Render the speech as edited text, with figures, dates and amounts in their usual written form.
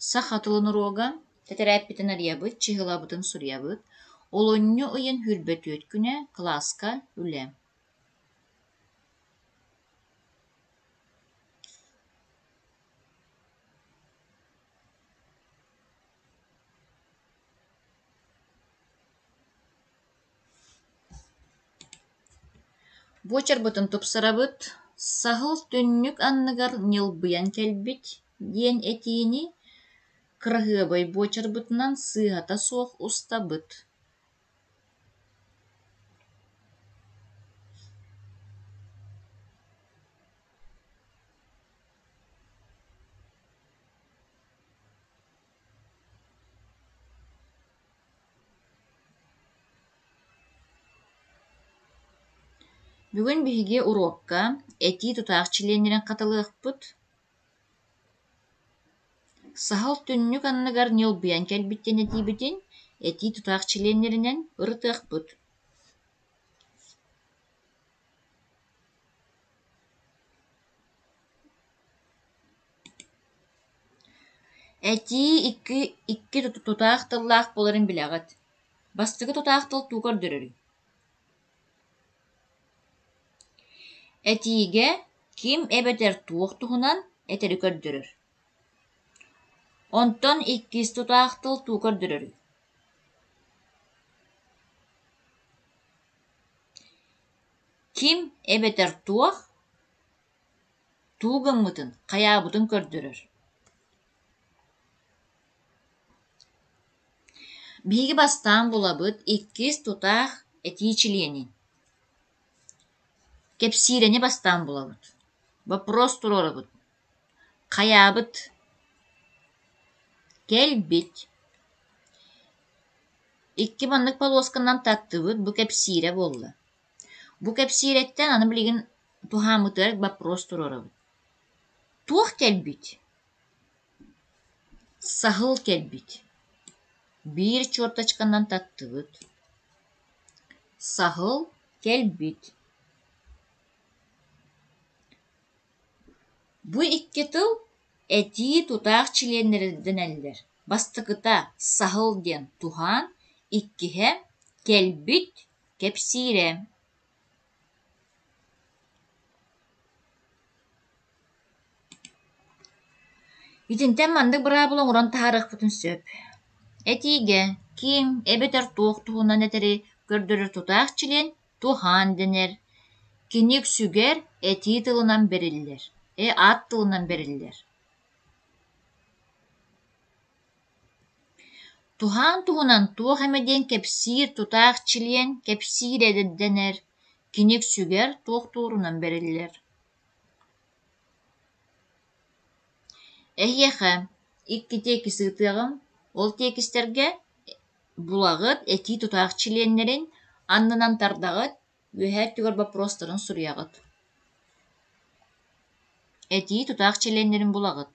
Саха тылын уруога тэтэрээппитин арыйабыт, чыһылабытын суруйабыт. Олунньу ыйын 24 күнэ кылааска үлэ. Буочарбытын тупсарабыт, «Саһыл түннүк анныгар ньылбыйан кэлбит» диэн этиини кыраһыабай буочарбытынан сыыһата суох устабыт. Бүгүн биһиги уруокка этии тутаах чилиэннэрин хатылыахпыт. Саһыл түннүк анныгар ньылбыйан кэлбит диэн этиибитин этии тутаах чилиэннэринэн ырытыахпыт. Этии икки икки тутаах тыллаах буоларын билэҕит. Бастакы тутаах тыл тугу көрдөрөрүй? Этиигэ ким эбэтэр туох туһунан этэри көрдөрөр. Онтон иккис тутаах тыл тугу көрдөрөрүй? Ким эбэтэр туох Тугу гыммытын, хайаабытын көрдөрөр. Биһиги бастаан булабыт иккис тутаах этии чилиэнин. Кэпсиирэни бастаан булабыт. Вопрос туруорабыт. Хайаабыт? Кэлбит. Икки маннык полосканан таттыбыт, бу кэпсиирэ буолла. Бу кэпсиирэттэн аны билигин туһааммытыгар боппуруос туруорабыт. Туох кэлбит? Саһыл кэлбит. Биир черточканан таттыбыт. Саһыл кэлбит. Бу икки тыл этии тутаах чилиэннэрэ дэнэллэр. Бастакыта «саһыл» диэн туһаан, иккиһэ «кэлбит» кэпсиирэ. Итинтэн маннык быраабыла оҥорон таһаарыахпытын сөп. Этиигэ ким эбэтэр туох туһунан этэри көрдөрөр тутаах чилиэн туһаан дэнэр. Кини үксүгэр этии тылынан бэриллэр, э аат тылынан бэриллэр. Туһаан туһунан туох эмэ диэн кэпсиир тутаах чилиэн кэпсиирэ дэнэр, кини үксүгэр туохтуурунан бэриллэр. Эһиэхэ икки тиэкис ыытыаҕым, ол тиэкистэргэ булаҕыт этии тутаах чилиэннэрин аннынан тардаҕыт, үөһээ өттүгэр боппуруостарын суруйаҕыт. Этии тутаах чилиэннэрин булаҕыт.